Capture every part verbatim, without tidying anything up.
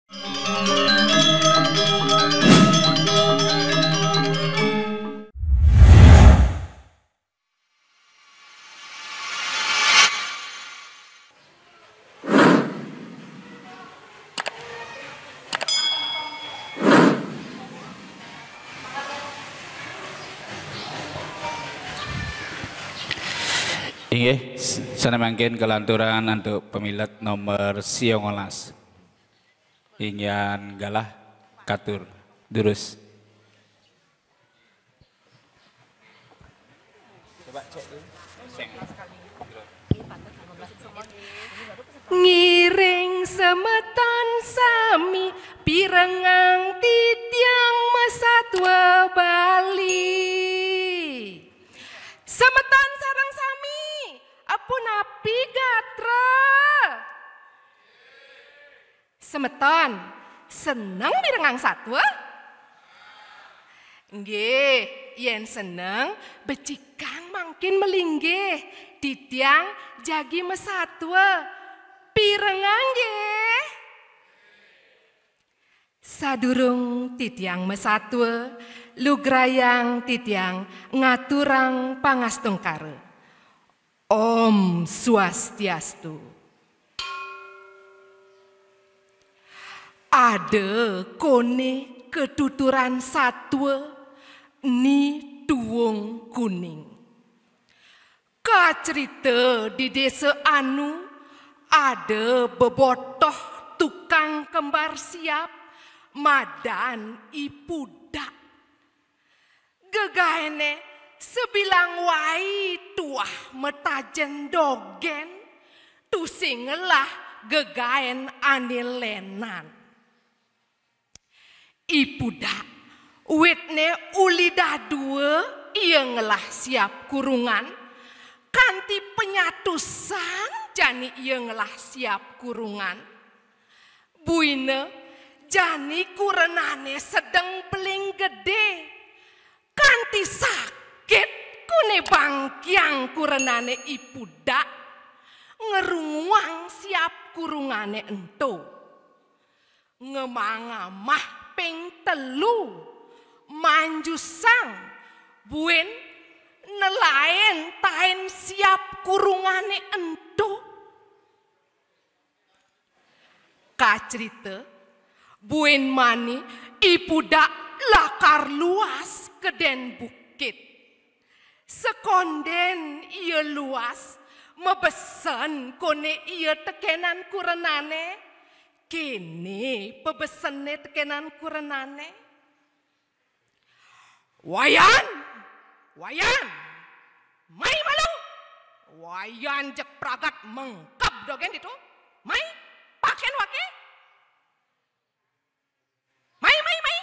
Inggih, s-, sané mangkin kalanturan antuk pamilet nomor sia welas. Inggihan galah katur. Durus. Ngiring semeton sami pirengang titiang masatwa Bali. Semeton sareng sami, punapi gatra? Semeton, seneng mirengang satwa? Nggih, yén seneng, becikang mangkin malinggih. Titiang jagi masatwa. Pirengang nggih. Sadurung titiang masatwa, lugrayang titiang ngaturang pangastungkara. Om Swastiastu. Ada koné katuturan satwa Ni Tuwung Kuning. Kacrita di désa anu ada bebotoh tukang kembar siap madan I Pudak. Gegaéné sabilang wai tuah matajén dogén, tusing ngelah gegaén ané lénan. I Pudak, witné uli dadua ia ngelah siap kurungan, kanti panyatusan jani ia ngelah siap kurungan. Buina jani kurenané sedeng beling gedé, kanti sakit koné bangkiang kurenané I Pudak ngerunguang siap kurungané ento. Ngemang amah ping telu, manjusang buin nelaén taén siap kurungané ento. Kacrita, buin mani I Pudak lakar luas ka dén bukit. Sekondén ia luas, mabesen koné ia tekénan kurenané, kéné pabesenné tekénan kurenané. Wayan, Wayan, mai malu. Wayan jeg pragat mengkeb dogén ditu. Mai, paken waké. Mai, mai, mai.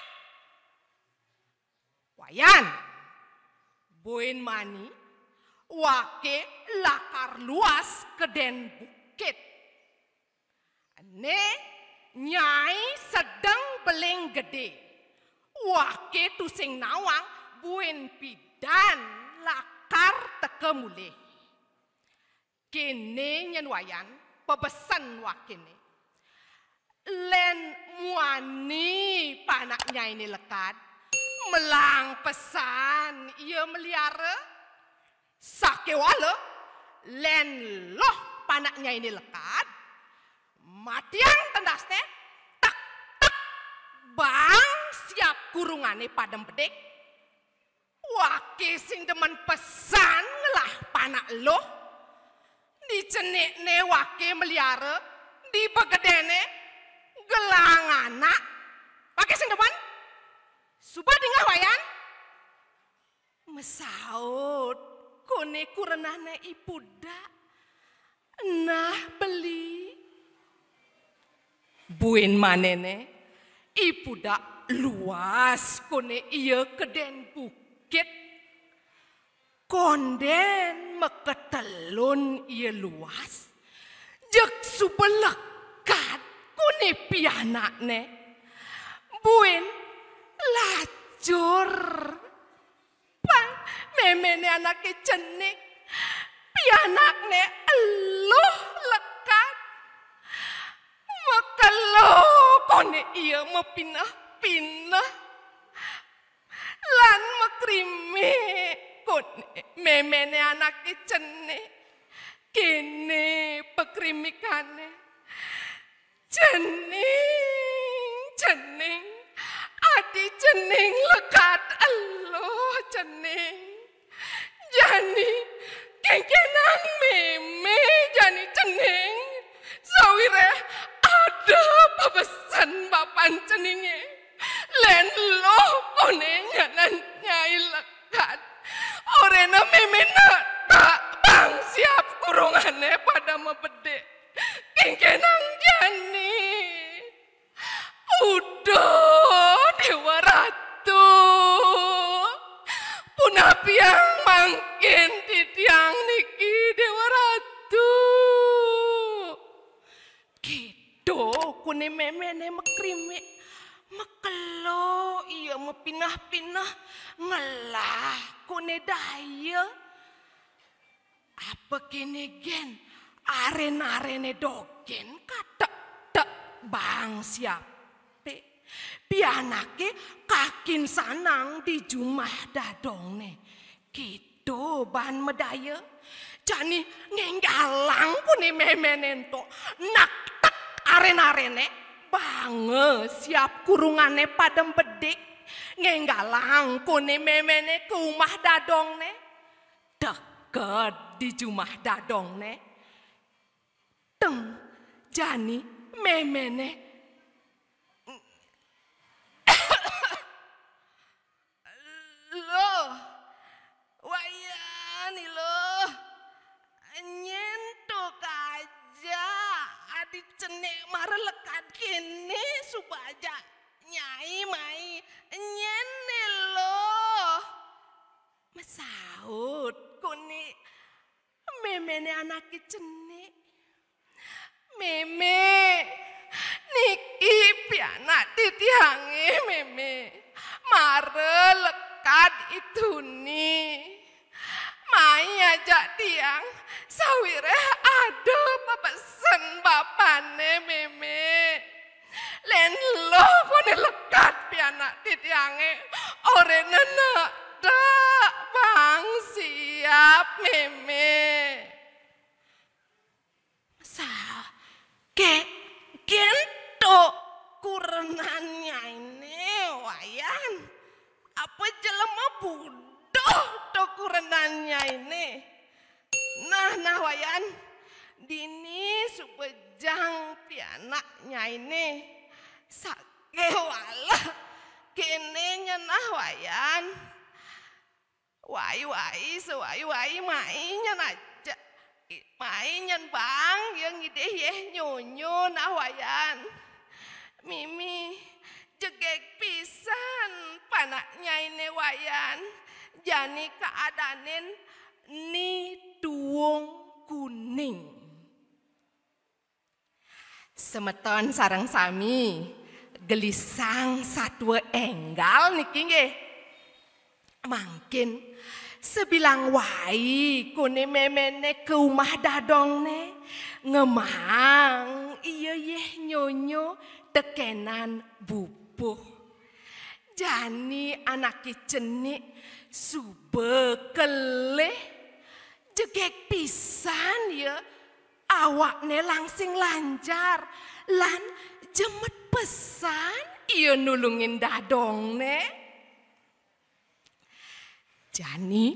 Wayan, buin mani, waké lakar luas ka dén bukit. Ené nyai sedeng beling gedé. Waké tusing nawang buin pidan lakar teka mulih. Kéné nyén Wayan, pabesen wakéné. Lén muani panak nyainé lekad, melang pesan ia meliara. Sakéwala, lén loh panak nyainé lekad, matiang tendasné, tek, tek, bang siap kurungané padem bedik. Waké sing demen pesan ngelah panak luh. Di cenikné waké meliara, di begedéné gelang anak. Waké sing demen. Suba dingeh Wayan. Masaut koné kurenané I Pudak. Nah, beli. Buin maniné, I Pudak luas koné ia ka dén bukit. Kondén makatelun ia luas, jeg suba lekad koné pianakné. Buin lacur. Pang, méméné anaké cenik, pianakné eluh lekad. Makelo Koné ia mapineh-pineh lan makrimik koné méméné anaké cenik. Kéné pakrimikané. Cening, cening, adi cening lekad eluh cening. Jani kéngkénang mémé jani cening. Sawiréh ada pabesen bapan ceningé. Lén luh koné nyanan nyai lekad. Oréna mémé nak bang siap kurungané pada mabedik. Kéngkénang jani. Uduh, Déwa Ratu. Punapiang mangkin titiang niki, Déwa Ratu. Kéto koné méméné makrimik. Makelo ia mapineh-pineh ngelah koné daya. Apa kéné gén, arén-aréné dogén katek-tek bang siapé. Pianaké kakinsanang di jumah dadongné. Kéto baan madaya. Jani ngénggalang koné méméné ento. Nektek arén-aréné banga siap kurungané pada mbedik. Ngénggalang koné méméné ka umah dadongné. Teked di jumah dadongné. Teng, jani méméné. Luh, Wayan, Luh. Nyén to kaja, adi cenik mara lekad kéné suba aja Nyai mai. Nyén né, Luh? Masaut koné méméné anaké cenik. Mémé, niki pianak titiangé, Mémé. Mara lekad I Tuni. Mai ajak tiang, sawiréh ada pabesen bapané, Mémé. Lén luh koné lekad pianak titiangé, oréna nak dak bang siap, Mémé. Sa, ké, gén to kurenan nyainé, Wayan. Apa jelema buduh to kurenan nyainé? Nah, nah, Wayan. Dini suba jang pianak nyainé. Sakéwala kéné nyen nah, Wayan. Wai-wai, sawai-wai, mai nyen aja. Mai nyen bang, ia ngidih yéh nyonyo nah, Wayan. Mimi, jegég pisan panak nyainé, Wayan. Jani kaadanin Ni Tuung Kuning. Semeton sareng sami, gelisang satua énggal niki nggih. Mangkin sabilang wai koné méméné ka umah dadongné, ngemang ia yéh nyonyo tekénan bubuh. Jani anaké cenik suba kelih, jegég pisan ia. Awakné langsing lanjar lan jemet pesan ia nulungin dadongné. Jani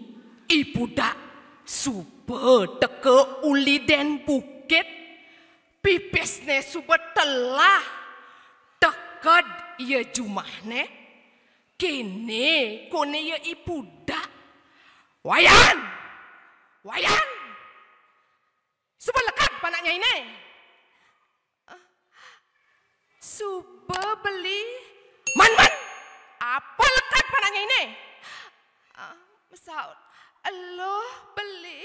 I Pudak suba teka uli dén bukit, pipisné suba telah, teked ia jumahné. Kéné koné ia I Pudak. Wayan! Wayan! Suba lekad panak nyainé. Suba beli. Man, man. Apa lekad panak nyainé? Ah, masaut. Eluh beli.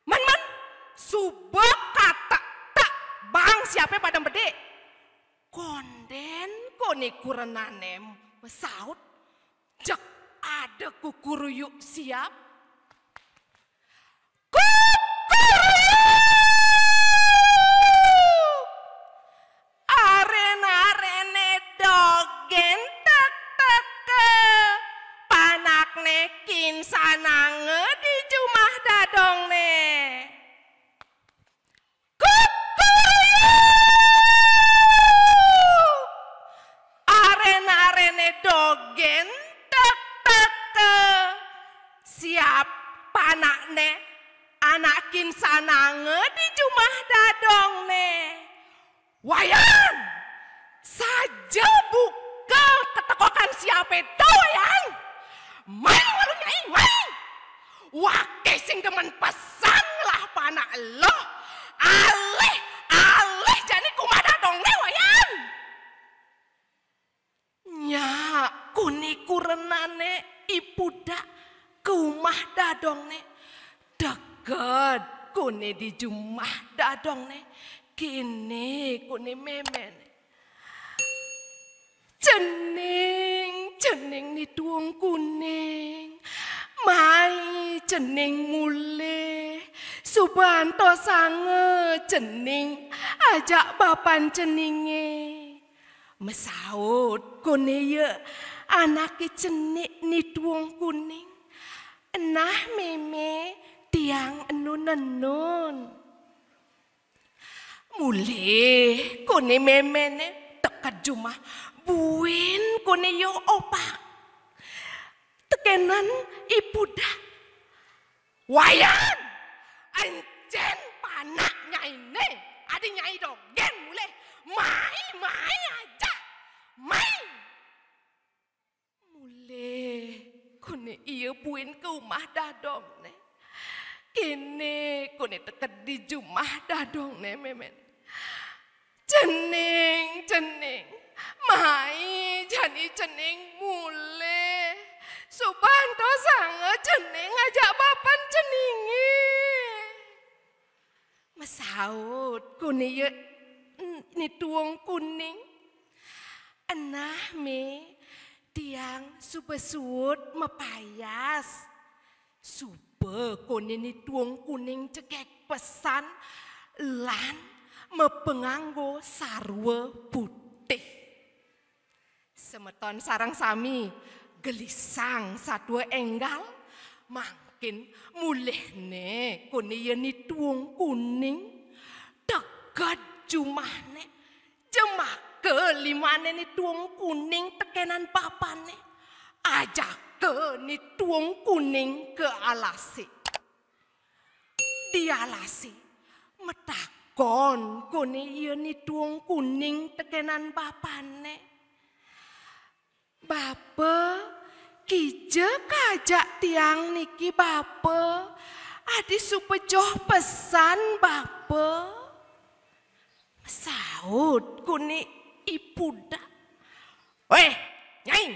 Man, man. Suba katak tak bang siapé pada bedik. Kondén koné kurenané masaut. Cek ada kukuruyuk siap. Kukuruyuk! Arén-arén sepéda, Wayan. Mai malu nyai, mai. Waké sing demen pesan ngelah panak eluh. Alih, alih jani ka umah dadongné, Wayan. Nyak, koné kurenané I Pudak ka umah dadongné. Deged koné di jumah dadongné. Kéné koné méméné. Cening, cening Ni Tuung Kuning. Mai cening mulih. Suba antosanga cening ajak bapan ceningé. Masaut koné ya anaké cenik Ni Tuung Kuning. Nah, mémé, tiang enun-enun. Mulih koné méméné teked jumah, buin koné ya opak. Tekénan I Pudak. Wayan, encén panak nyainé, adi nyai dogén mulih. Mai, mai ajak. Mai. Mulih koné ia buin ka umah dadongné. Kéné koné teked di jumah dadongné mémén. Cening, cening. Mai jani cening mulih. Suba antosanga cening ajak bapan ceningé. Masaut koné ya Ni Tuung Kuning. Nah, Mé, tiang suba suud mapayas. Suba koné Ni Tuung Kuning jegég pesan lan mapanganggo sarwa putih. Semeton sareng sami gelisang satua énggal, mangkin mulihné koné ya Ni Tuung Kuning, teged jumahné, jemaka limané Ni Tuung Kuning tekénan bapané, ajaka Ni Tuung Kuning ka alasé. Di alasé, matakon koné ia Ni Tuung Kuning tekénan bapané. Bapa, kija kajak tiang niki, Bapa? Adi suba joh pesan, Bapa. Saut koné I Pudak. Wéh, Nyai,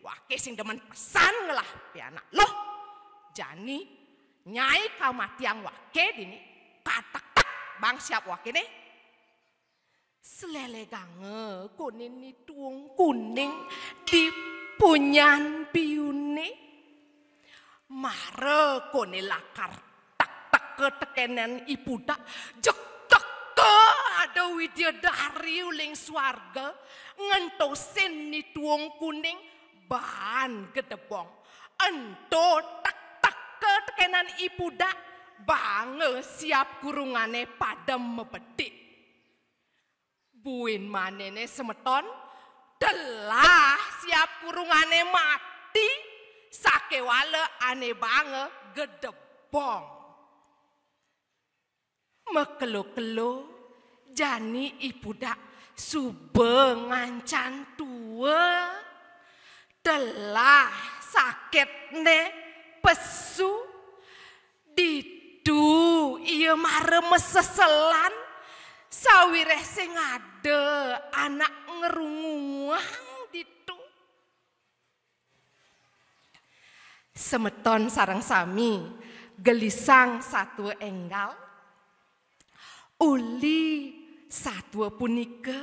waké sing demen pesan ngelah pianak luh. Jani, Nyai kamatiang waké dini, katektek bang siap wakéné. Sléléganga koné Ni Tuung Kuning di punyan biuné. Mara koné lakar tekteka tekénan I Pudak, jeg teka ada widyadari uling swarga ngentosin Ni Tuung Kuning baan gedebong. Ento tekteka tekénan I Pudak, baanga siap kurungané padem mabedik. Buin maniné semeton, telah siap kurungané mati, sakéwala ané baanga gedebong. Makelo-kelo, jani I Pudak suba ngancan tua, telah sakitné pesu, ditu ia mara maseselan, sawiréh sing ada anak ngrunguang ditu. Semeton sareng sami gelisang satua énggal. Uli satua punika,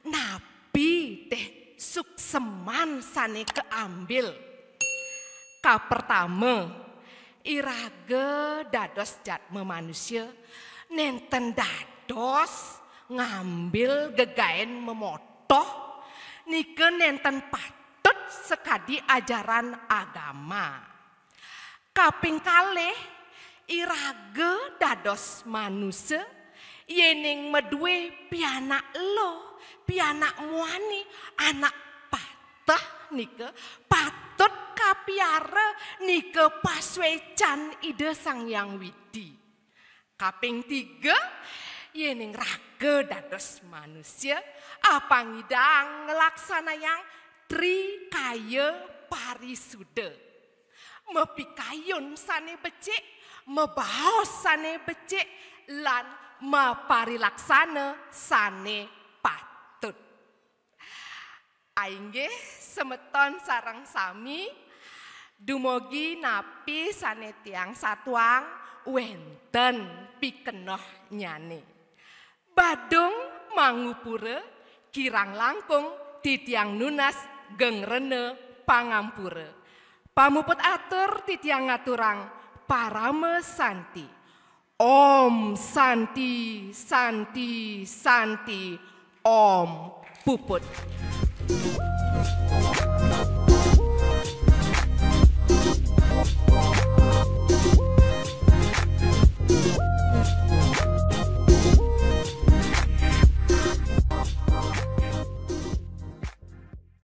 napi téh sukseman sané kaambil? Kapertama, iraga dados jatma manusia nénten dados ngambil gegaén mamotoh, nika nénten patut sakadi ajaran agama. Kaping kalih, iraga dados manusa, yéning madué pianak eluh, pianak muani, anak pateh nika patut kapiara, nika pasuécan Ida Sang Hyang Widi. Kaping tiga, yéning raga dados manusia, apang nyidang nglaksanayang Tri kaya parisuda. Mapikayun sane becik, mabaos sane becik, lan maparilaksana sane patut. Ainggih semeton sareng sami, dumugi napi sane tiang satuang wenten pikenohnyane. Badung mangupura, kirang langkung titiang nunas gengrena pangampura. Pamuput atur titiang ngaturang parama santi. Om Santi, Santi, Santi, Om. Puput.